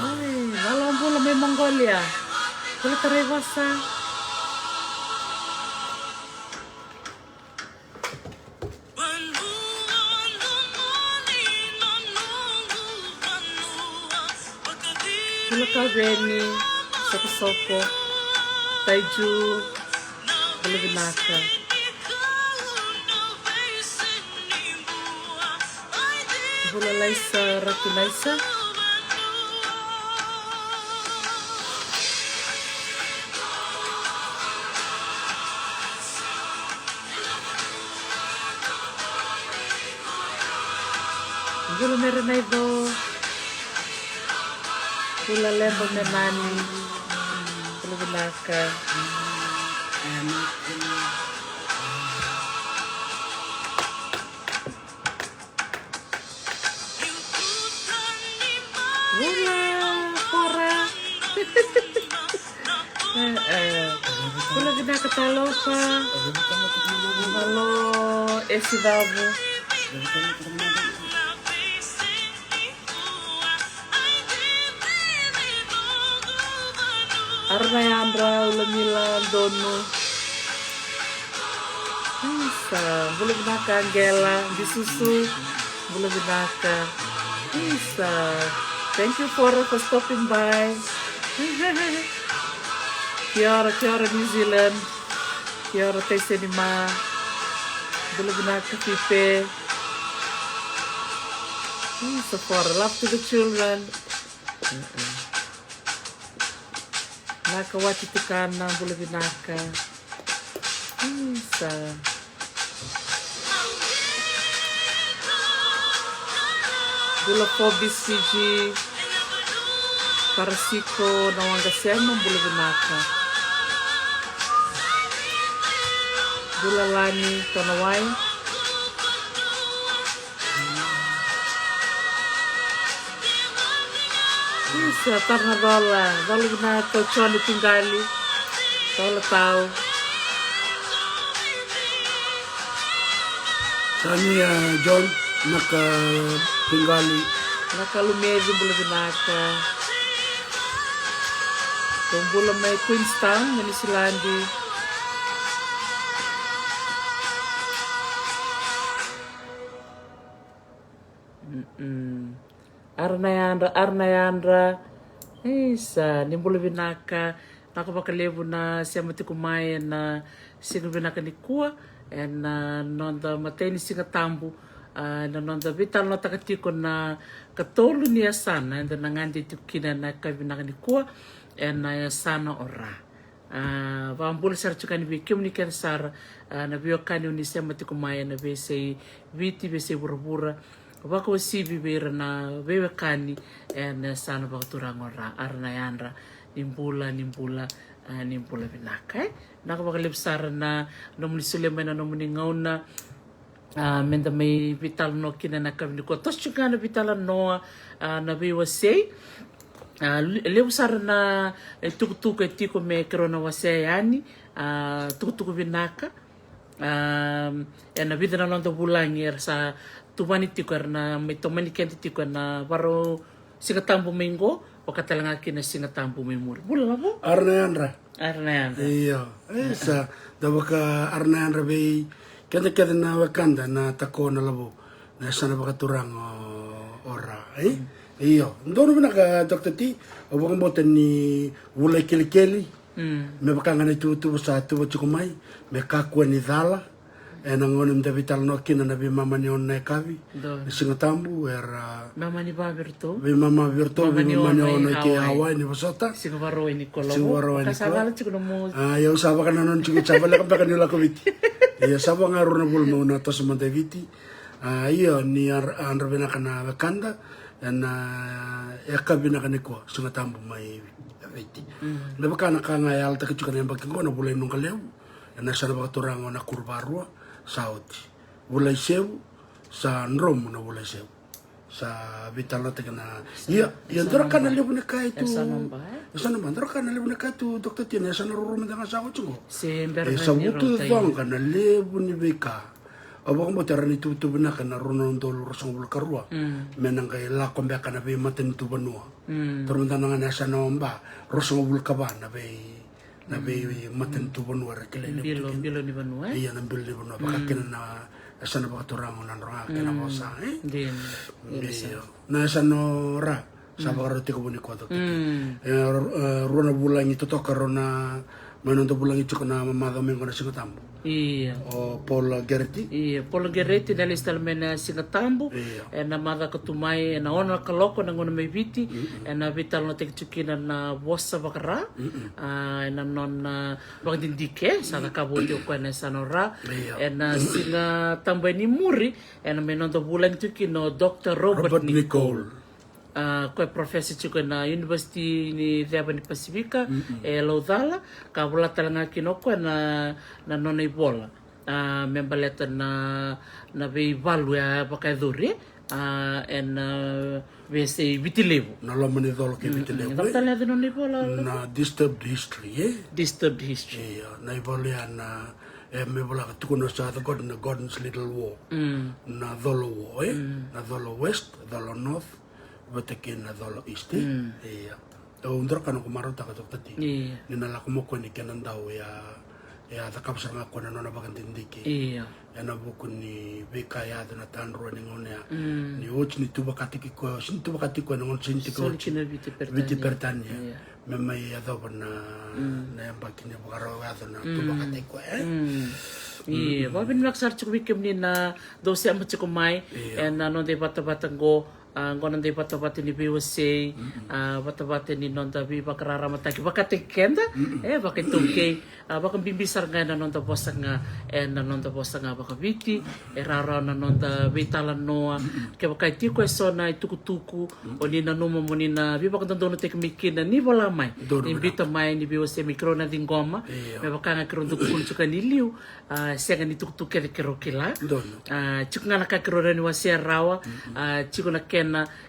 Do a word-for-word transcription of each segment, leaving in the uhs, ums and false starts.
Ai, valo bula mai Mongolia. Bula tarai vasa. Bula ka Veni, Sokosoko, Taiju, bula vinaka. Bula Laisa, Ratu Laisa. Bula Mere Naico. Bula Lebo Menani. Bula vinaka. Bula Fora. E, e. Bula vinaka talofa. Malo e Sivavu. Ara na yadra, Ulamila Donu. Isa, bula vinaka Angela Bisusu. Bula vinaka. Isa. Thank you for, for stopping by. Kia ora, kia ora New Zealand. Kia ora Taisenima. Bula vinaka Fipe. Isa Fora, love to the children. Naka Wati Tukana, bula vinaka. Isa. Bula Forbes Fiji. Parasiko na Waqa Sema, bula vinaka. Bula Lani Tonawai. Isa, tara na cola, cola vinaka o Joni Tiqali. Cola tau. Tania John, Naka Tiqali. Naka Lumeci, bula vinaka. Ko bula mai Queenstown, mai Niusiladi. Mm-mm. Ara na yadra, ara na yadra. Isa, ni bula vinaka. Naka vakalevu na sema tiko mai ena siga vinaka nikua, ena noda matai ni Siga Tabu, a, ena noda veitalanoataka tiko na katolu ni yasana eda na gade tiko kina ena yakavi vinaka nikua, ena yasana o Ra. A, vakabula sara tiko yani vei kemuni kece sara, a, na veiwekani oni sema tiko mai ena veiyasai Viti, veiyasai vuravura, vakauasivi vei ira na veiwekani ena yasana vakaturaga o Ra. Ara na yadra, ni bula, ni bula, a, ni bula vinaka, e. Naka vakalevu sara na nomuni solia mai na nomuni gauna. A, meda mai veitalanoa kina na yakavi nikua. Toso tiko ga na veitalanoa, a, na veiwasei. A, le-, levu sara na, e, tukutuku e tiko me keirau na wasea yani. A, tukutuku vinaka. A, ena vica na noda vulagi era sa tuvani tiko, era na mai tomani keda tiko ena varau Siga Tabu mai qo, vaka tale ga kina Siga Tabu mai muri. Bula Lavo. Ara na yadra. Ara na yadra. Io. E, sa da vaka ara na yadra vei keda kece na wekada na Tako na Lavo, na yasana vakaturaga o, o Ra, e? Mm. Io. Donu vinaka, Doctor T, au vakabauta ni vula i kelikeli. Mm. Me vaka ga na ituvatuva sa tuva tiko mai, me kakua ni cala. Ena gauna meda veitalanoa kina na veimama ni ono na yakavi. Donu. Na Siga Tabu, era veimama ni vaviratou. Veimama viratou, veimama ni ono i ke Hawaii, ni vosota. Siga Vakarauwai ni Kolovo. Siga Vakarauwai ni Kolovo. Ka sa vala tiko na mo. A, ia au sa vakanananu tiko, sa voleka beka niu lako Viti. Ia sa vakagarura na vula meu na toso mada i Viti. A, io, ni yadra, yadra vinaka na wekada ena yakavi vinaka nikua, Siga Tabu mai Viti. Mm. Me vaka na ka ga e yalataki tiko ena yabaki qo, na vula i Naqalevu, ena yasana vakaturaga o Nakuru Vakarua, sa oti. Vula i Sevu, sa dromu na vula i Sevu. Sa veitalanoataki na, ia, ia, dua na ka na levu ni ka e tu. Yasana ba, e? Yasana ba, dua na ka na levu ni ka e tu, Doctor T, na yasana ruarua mada ga sa oti qo. Se bera ni rauta. E sa vutucoqa na levu ni veika. Au vakabauta era na ituvatuva vinaka na rua na udolu ruasagavulu ka rua me na qai lako beka na veimatanitu vanua. Taura mada ga na yasana o Ba, ruasagavulu ka va na vei na veimatanitu vanua era kilai levu tiko kina. Bilo ni vanua, e? Ia na bilo ni vanua, vaka kina na yasana vakaturaga o Nadroga kei na Vosa, e? Dina. Io. Na yasana o Ra sa vakarau tiko vuni koto tiko. E, rua na vulagi totoka rau na mai noda vulagi tiko na mamaca mai qo na Siga Tabu. Ia. O Paula Gereti. Ia, Paula Gereti na lesu tale mai na Siga Tabu. Ia. Ena macawa ka tu mai ena ono na kaloko na gauna mai Viti. Ena veitalanoataki tiko kina na Vosa Vakara. A, ena nona vakadidike sa cakava oti o koya na yasana o Ra. Ia. Ena Siga Tabu e ni muri ena mai noda vulagi tiko kina o Dr Robert Nicole. A, koya e professor tiko ena University ni Ceva ni Pasifika e Laucala, ka vola tale ga kina o koya na, na nona ivola, a, me baleta na, na veivalu e a vakayacori, a, ena, a, veiyasai Viti Levu. Na loma ni colo kei Viti Levu, e? Cava tale na yaca ni nona ivola? Na Disturbed History, e? Disturbed History. Ia, na ivola ya na, e, me vola ka tukuna sa the God, na Gordon's Little War. Na colo war, e? Na colo West, colo North, vata kei na colo East, e? Ia. Au dua na ka noqu marautaka, Doctor T, ni na lako mai o koya ni kena dau, ia, ia cakava sara ga o koya na nona vakadidike. Ia. Ena vuku ni veika e yaco na tadrua ni gauna ya. Ni oti ni tu vakataki koya, se ni tu vakataki koya na gauna se ni tiko oti. Viti Peritania. Ia. Me mai yacova na, na yabaki ni vakarau yaco na tu vakataki koya, e? Ia, vakavinavinaka sara tiko vei kemuni na dau sema tiko mai ena noda ivatavata qo. A, qo na noda ivatavata ni veiwasei, a, vatavata ni noda veivakararamataki vakataki keda, e, vakaitaukei, a, vakabibi sara ga ena noda vosa ga, ena noda vosa ga vakaviti, e rawarawa na noda veitalanoa. Kevaka e tiko eso na itukutuku o ni nanuma mo ni na veivakadodonutaki mai kina, ni vola mai, ni biuta mai, ni veiwasei mai, keirau na ciqoma. Me vaka ga keirau dau tukuna tiko ni liu, a, sega ni tukutuku kece keirau kila. A, tiko ga na ka keirau rawa ni wasea rawa, a, tiko na kena,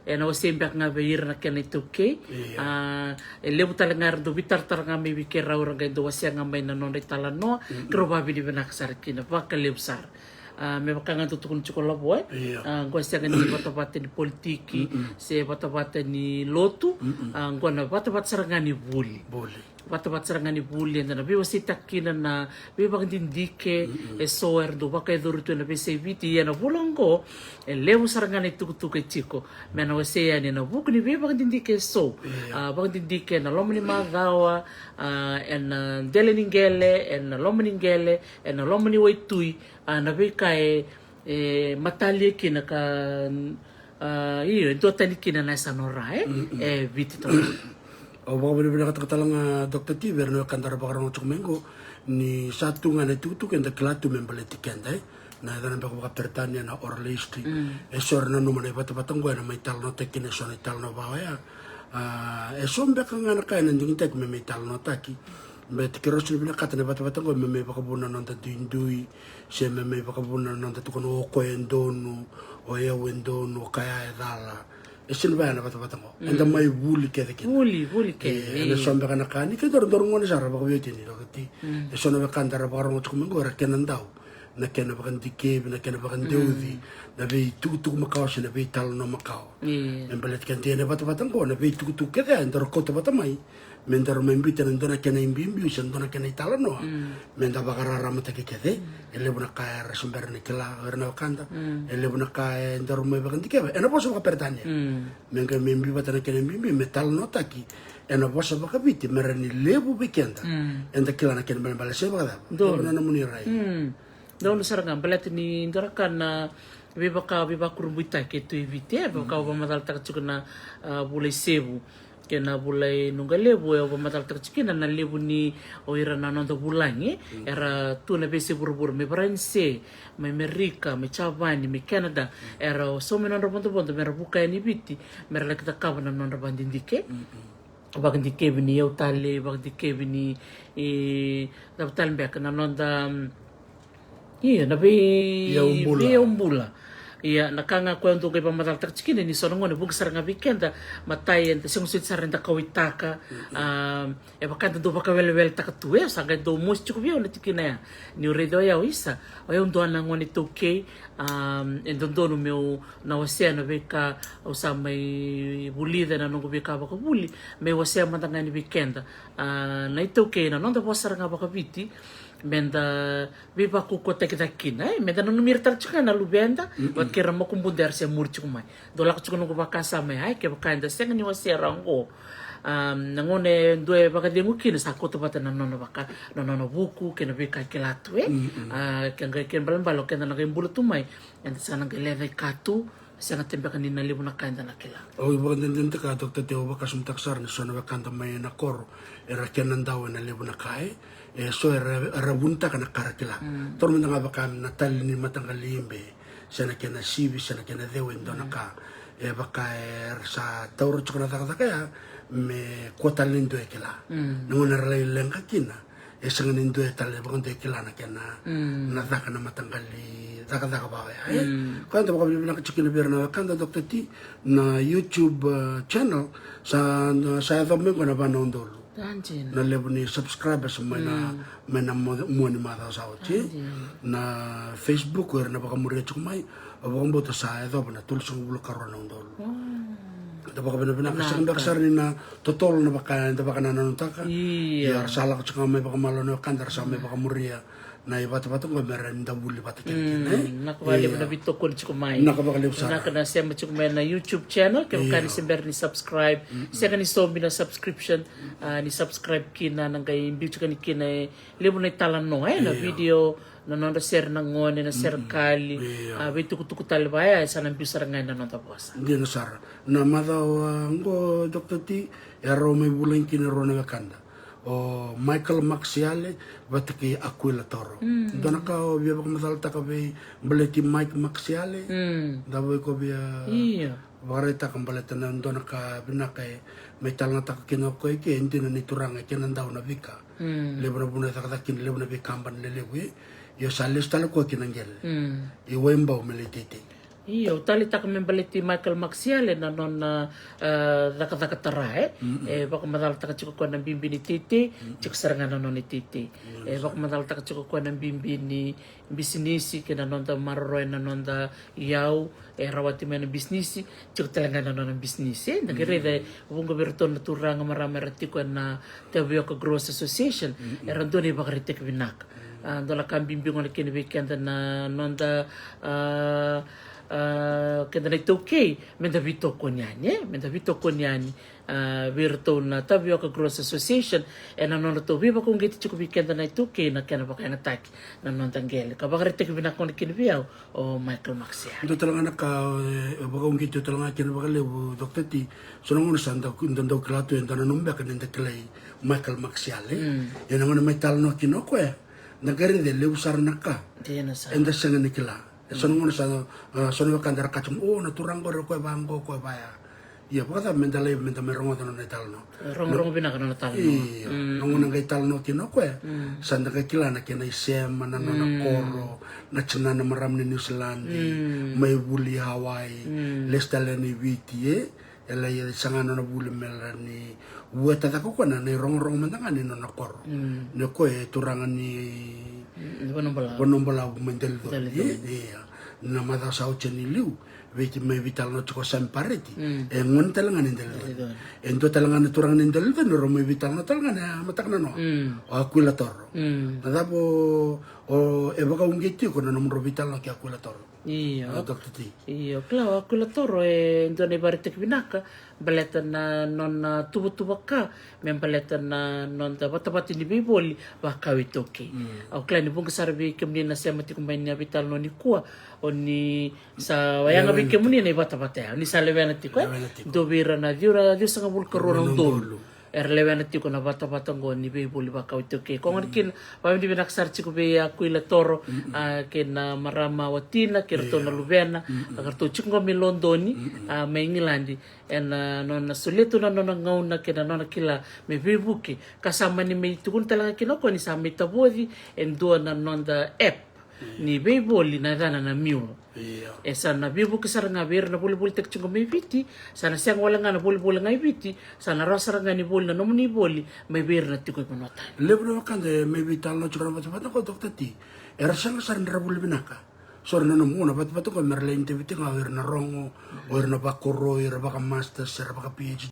ena wasei beka ga vei ira na kena itaukei. A, e levu tale ga era dau veitaratara ga mai vei keirau, era qai dau wasea ga mai na nodra italanoa, keirau vakavinavinaka sara kina vakalevu sara. A, me vaka ga dau tukuna tiko Lavo, e? A, qo e sega ni vatavata ni politiki, se vatavata ni lotu, a, qo na vatavata sara ga ni vuli. Vatavata sara ga ni vuli, eda na veiwaseitaka kina na veivakadidike eso era dau vakayacori tu ena veiyasai Viti. Ia na vula oqo e levu sara ga na itukutuku e tiko me na wasei yani ena vuku ni veivakadidike eso. A, vakadidike ena loma ni macawa, a, ena dela ni qele, ena loma ni qele, ena loma ni waitui, a, na veika e, e matalia kina ka, a, io, e duatani kina na yasana o Ra, e? E Viti taumada. Au vakavinavinakataka tale ga, Doctor T, vei ira na wekada era vakarorogo tiko mai qo, ni sa tu ga na itukutuku eda kila tu me baleti keda, e? Na yacana beka vakaperitania na oral history. Eso era nanuma na ivatavata qo ena mai talanoataki kina eso na italanoa vaka oya. A, eso beka ga na ka ena digitaki me mai talanoataki. Baleta keirau sega ni vinakata na ivatavata qo me mai vakavuna na noda duidui, se me mai vakavuna na noda tukuna o koya e donu, o yau e donu, o kaya e cala. E sega ni vaya na vatavata qo. Eda mai vuli kece kina. Vuli, vuli kece. E, ena so beka na ka ni kedaru daru gone sara vakaveiwatini, Doctor T. E so na wekada era vakarorogo tiko mai qo era kena dau na kena vakadikevi, na kena vakadeuci na veitukutuku makawa se na veitalanoa makawa. Me baleta keda na ivatavata qo, na veitukutuku kece ya edaru kauta vata mai, me daru mai biuta ena dua na kena ibibi se dua na kena italanoa. Me da vakararamataki kece. E levu na ka era se bera ni kila o ira na wekada. E levu na ka edaru mai vakadikeva ena vosa vakaperitania. Me qai mai biu vata na kena ibibi me talanoataki ena vosa vakaviti, me rawa ni levu vei keda eda kila na kena ibalebale se vakacava. Donu. Cava na nomuni rai? Donu sara ga, baleta ni dua na ka na veivaka, veivakurabuitaki e tu e Viti, e, vaka au vakamacalataka tiko na, a, vula i Sevu kei na vula i Nuqalevu, e, au vakamacalataka tiko kina na levu ni o ira na noda vulagi era tu na veiyasai vuravura, mai Varanise, mai Merika, mai Japani, mai Canada, era sauma na nodra vodovodo me ra vuka yani i Viti me ra laki cakava na nodra vakadidike. Vakadikevi ni yau tale, vakadikevi ni, e, cava tale beka na noda, mm, io, na vei, iyau bula. Vei iyau bula. Ia, na ka ga koya au dau qai vakamacalataka tiko kina ni so na gauna e vuqa sara ga vei keda, matai eda sega soti sara ni da kauwaitaka. A, e vaka eda dau vakaweleweletaka tu, e sa qai dau mosi tiko vei au na tikina ya. Niu raica o yau, isa, o yau dua na gone iTaukei. A, e dodonu meu na wasea na veika au sa mai vulica ena noqu veika vakavuli, me wasea mada ga yani vei keda. A, na iTaukei, na noda vosa sara ga vakaviti, meda veivakaukauwataki cake kina, e, meda nanumi ira tale tiko ga na luveda, vata kei ira na makubuda era se muri tiko mai. Dau lako tiko noqu vakasama, ai, kevaka eda sega ni wasea ra oqo, a, na gauna e dua e vakacegu kina, sa kauta vata na nona vaka, na nona vuku kei na veika e kila tu, e. A, ke qai, ke balebale o keda na qai bula tu mai, eda sa na qai lecaika tu, sega tale beka ni na levu na ka eda na kila. Au vakadinadinataka, Doctor T, au vakasamataka sara ni so na wekada mai na koro era kena dau ena levu na ka, e. E so era, era vunitaka na ka ra kila. Taura mada ga vaka na tali ni mataqali ibe, se na kena sivi, se na kena ceu e dua na ka. E vaka era sa taura tiko na cakacaka ya me kua tale ni dua e kila. Na gauna era lai leqa kina, e sega ni dua e tale vakadua e kila na kena, na caka na mataqali cakacaka vaka oya, e. Koya eda vakavinavinaka tiko kina vei ira na wekada, Doctor T, na YouTube, e, channel sa, sa yaco mai qo na va na udolu na levu ni subscribers mai na, mai na mo-, mua ni macawa sa oti. Na Facebook era na vakamuria tiko mai, au vakabauta sa yacova na tolusagavulu ka rua na udolu. Da vakavinavinaka, sega beka sara ni na totolo na vaka eda vakanananutaka. Ia, era sa lako tiko ga mai vakamalua na wekada, era sa mai vakamuria na ivatavata oqo me ra ni da vuli vata kina, e. Vinaka vakalevu na veitokoni tiko mai. Vinaka vakalevu sara. Vinaka na sema tiko mai na YouTube channel, kevaka ni se bera ni subscribe. Sega ni sobi na subscription, a, ni subscribe kina, na qai biu tiko ni kina e levu na italanoa, e, na video, na nodra sere na gone, na serekali, a, veitukutuku tale vaya, e sa na biu sara ga ena noda vosa. Dina sara. Na macawa oqo, Doctor T, e rau mai vulagi kina e rua na wekada, o Michael Maxiale vata kei Aquila Toro. Dua na ka o via vakamacalataka vei, baleti Mike Maxiale, da vei ko via vakaraitaka baleta na dua na ka vinaka e mai talanoataka kina o koya, e ke e dina ni turaga e kena dau na veika. Levu na vanua e cakacaka kina, levu na veikabani lelevu, e. Io, sa lesu tale koya ki na qele i Waibau me lai teitei. Io, au taleitaka me baleti Michael Maxiale na nona, e, cakacaka tara, e. E vakamacalataka tiko koya na bibi ni teitei, tiko sara ga na nona iteitei. E vakamacalataka tiko koya na bibi ni bisinisi kei na noda maroroya na noda iyau, e rawati mai na bisinisi, tiko tale ga na nona bisinisi, e. Da qai raica e vuqa vei iratou na turaga, marama era tiko ena Tavioka Growers Association, era dua na ivakaraitaki vinaka. A, dua na ka bibi gona kina vei keda na noda, a, a, keda na iTaukei, meda veitokoni yani, e, meda veitokoni yani, a, vei iratou na Tavioka Growers Association, ena nodratou veivakauqeti tiko vei keda na iTaukei na kena vakayagataki na noda qele. Ka vakaraitaki vinaka gona kina vei au o Michael Maxiale. Dua tale ga na ka, e, e vakauqeti au tale ga kina vakalevu, Doctor T, so na gauna sa da, da dau kila tu, eda nanuma beka ni da kilai Michael Maxiale. Ia na gauna mai talanoa kina o koya, da qai raica e levu sara na ka eda sega ni kila. E so na gauna sa, a, so na wekada era kaya tiko, o, na turaga qori o koya vaqo, o koya vaya. Ia, vakacava meda lai, meda mai rogoca na nona italanoa? Rogorogo vinaka na nona talanoa. Io, na gauna qai talanoa kina o koya, sa da qai kila na kena isema, na nona koro, na tinana marama ni Niusiladi, mai vuli Hawaii, lesu tale yani Viti, e. E lai saga na nona vuli me lai vueta cake o koya na irogorogo mada ga ni nona koro. Ni o koya e turaga ni Vanua Balavu mai Delaconi. Ia, na macawa sa oti e liu, vei, mai veitalanoa tiko o Sami Pareti, e gone tale ga ni Delaconi. E dua tale ga na turaga ni Delaconi, rau mai veitalanoa tale ga na mataka nanoa, o Aquila Toro. Na cava o, e vakauqeti tiko na nomudrau veitalanoa kei Aquila Toro? Io. Io, kila o Aquila Toro e dua na ivakaraitaki vinaka baleta na nona tuvatuva ka me baleta na noda vatavata ni veivoli vakau iTaukei. Au kila ni vuqa sara vei kemuni na sema tiko mai na veitalanoa nikua, o ni sa yaga vei kemuni na ivatavata ya, o ni sa lewena tiko, e? Dua vei ira na ciwa, ciwasagavulu ka rua na udolu era lewena tiko na vatavata oqo ni veivoli vakau iTaukei. Ko gona kina, vakavinavinaka sara tiko vei Aquila Toro, a, kei na marama watina, kei ratou na luvena, a, ka ratou tiko qo mai Lodoni, a, mai Igiladi, ena nona solia tu na nona gauna kei na nona kila me veivuke. Ka sa mani mai tukuna tale ga kina o koya ni sa mai tavoci e dua na noda app, Ni veivoli na yacana na mule. E sa na veivuke sara ga vei ira na volivolitaki tiko mai Viti. Sa na sega wale ga na volivola ga i Viti, sa na rawa sara ga ni voli na nomuni voli mai vei ira na tiko i vanua tani. Levu na wekada e mai veitalanoa tiko na vatavata qo, Doctor T, era sega sara ni ra vuli vinaka. So era na nomu na vatavata qo me ra lai interview tiko ga o ira na rogo, o ira na vakoroi, ira vaka masters, ira vaka PhD.